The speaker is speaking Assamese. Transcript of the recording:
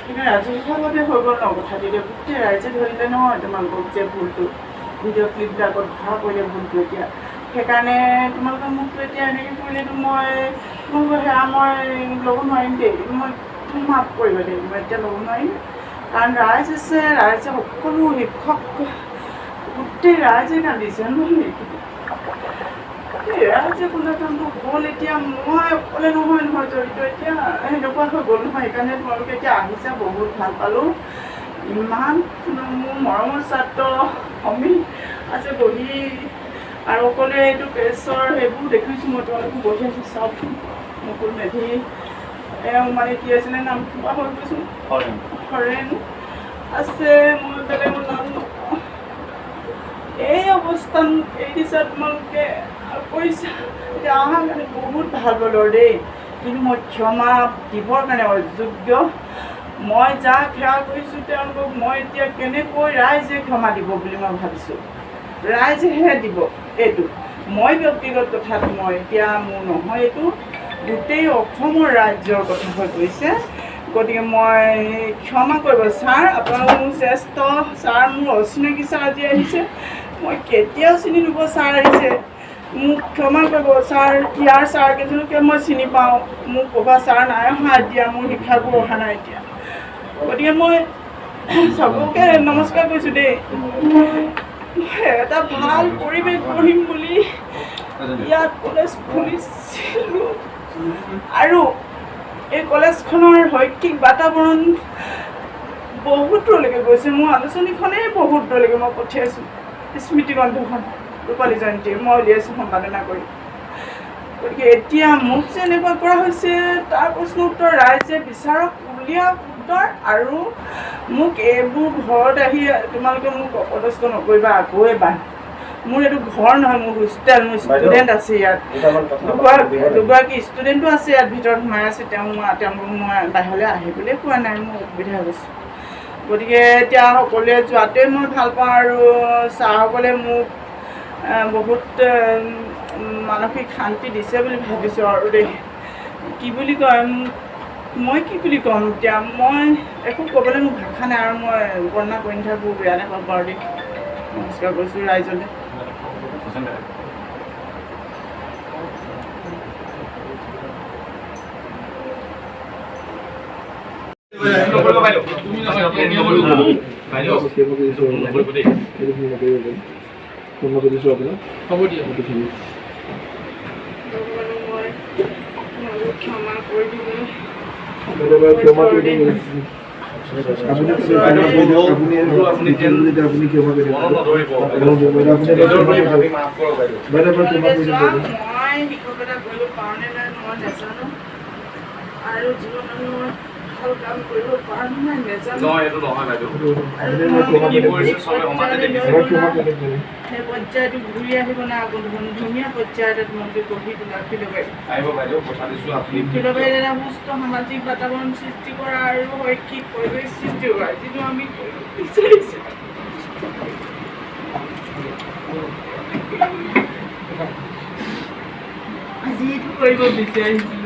কিন্তু ৰাজহুৱাভাৱে হৈ গ'ল ন কথাটো। এতিয়া গোটেই ৰাইজে ধৰিলে নহয় তোমালোকক যে ভুলটো ভিডিঅ' ক্লিপবিলাকত ধৰা পৰিলে ভুলটো। এতিয়া সেইকাৰণে তোমালোকে মোকতো এতিয়া এনেকৈ কৰিলেতো মই তোমালোকৰ সেয়া মই ল'ব নোৱাৰিম দেই। মই মাফ কৰিব দেই, মই এতিয়া ল'ব নোৱাৰিম। কাৰণ ৰাইজ আছে, ৰাইজে সকলো শিক্ষক গোটেই ৰাইজে কান্দিছে নহয়। ৰাইজে কোনে কামটো হ'ল এতিয়া মই অকলে নহয় নহয় জড়িত, এতিয়া সেনেকুৱা হৈ গ'ল নহয়। সেইকাৰণে তোমালোকে এতিয়া আহিছা, বহুত ভাল পালোঁ। ইমান মোৰ মৰমৰ ছাত্ৰ অমিত আছে বহি, আৰু অকলে এইটো প্ৰেছৰ সেইবোৰ দেখিছোঁ মই। তোমালোকো বহি আছোঁ চব, মুকুল মেধি, এওঁ মানে কি আছিলে নাম পাহৰি গৈছোঁ, হৰেণ আছে, মই বেলেগৰ নাম নকওঁ। এই অৱস্থাত এৰি দিছা তোমালোকে কৰিছা। এতিয়া অহাৰ কাৰণে বহুত ভাল পালোঁ দেই, কিন্তু মই ক্ষমা দিবৰ কাৰণে অযোগ্য। মই যাক সেৱা কৰিছোঁ তেওঁলোকক মই এতিয়া কেনেকৈ ৰাইজে ক্ষমা দিব বুলি মই ভাবিছোঁ। ৰাইজেহে দিব এইটো, মই ব্যক্তিগত কথাত মই এতিয়া মোৰ নহয়, এইটো গোটেই অসমৰ ৰাজ্যৰ কথা হৈ পৰিছে। গতিকে মই ক্ষমা কৰিব ছাৰ, আপোনালোক মোৰ শ্ৰেষ্ঠ ছাৰ, মোৰ অচিনাকি ছাৰ আজি আহিছে, মই কেতিয়াও চিনি নোপোৱা ছাৰ আহিছে, মোক ক্ষমা কৰিব ছাৰ। ইয়াৰ ছাৰ কেইজনকে মই চিনি পাওঁ, মোক পঢ়োৱা ছাৰ নাই অহা এতিয়া, মোৰ শিক্ষাগুৰু অহা নাই এতিয়া। গতিকে মই চবকে নমস্কাৰ কৰিছোঁ দেই। এটা ভাল পৰিৱেশ গঢ়িম বুলি ইয়াত কলেজ খুলিছিলোঁ, আৰু এই কলেজখনৰ শৈক্ষিক বাতাবৰণ বহুত দূৰলৈকে গৈছে। মোৰ আলোচনীখনেই বহুত দূৰলৈকে মই পঠিয়াইছোঁ, স্মৃতিগ্ৰন্থখন ৰূপালী জয়ন্তী মই উলিয়াইছোঁ সম্পাদনা কৰি। গতিকে এতিয়া মোক যে এনেকুৱা কৰা হৈছে তাৰ প্ৰশ্ন উত্তৰ ৰাইজে বিচাৰক, উলিয়াওক উত্তৰ। আৰু মোক এইবোৰ ঘৰত আহি তোমালোকে মোক অপদস্থ নকৰিবা আকৌ এবাৰ। মোৰ এইটো ঘৰ নহয়, মোৰ হোষ্টেল, মোৰ ষ্টুডেণ্ট আছে ইয়াত, দুগৰাকী ষ্টুডেণ্টো আছে ইয়াত ভিতৰত সোমাই আছে। তেওঁলোকক মই বাহিৰলৈ আহিবলৈ কোৱা নাই, মোৰ অসুবিধা হৈ গৈছে। গতিকে এতিয়া সকলোৱে যোৱাটোৱে মই ভাল পাওঁ, আৰু ছাৰসকলে মোক বহুত মানসিক শান্তি দিছে বুলি ভাবিছোঁ আৰু দেই। কি বুলি কয় মই কি বুলি ক'ম এতিয়া, মই একো ক'বলৈ মোৰ ভাষা নাই, আৰু মই বৰ্ণনা কৰি নাথাকোঁ, বেয়া নাপাব বাৰু দেই। নমস্কাৰ কৰিছোঁ ৰাইজলৈ। ক্ষমা কৰি দিব। মই শিক্ষকতা কৰিব পাৰোঁ নাই মই নাজানো, আৰু জীৱনত মই ভাল কাম কৰিব পাৰোঁ নাই নাজানো। সেই পৰ্যায়টো ঘূৰি আহিব না আকৌ ধুনীয়া পৰ্যায় এটা তোমালোকে গঢ়ি তোলা ফিলবাৰী ফিলবাৰীত এটা সুস্থ সামাজিক বাতাবৰণ সৃষ্টি কৰা আৰু শৈক্ষিক পৰিৱেশ সৃষ্টি কৰা, যিটো আমি কৰিব বিচাৰিছোঁ। যিটো কৰিব বিচাৰিছিলোঁ।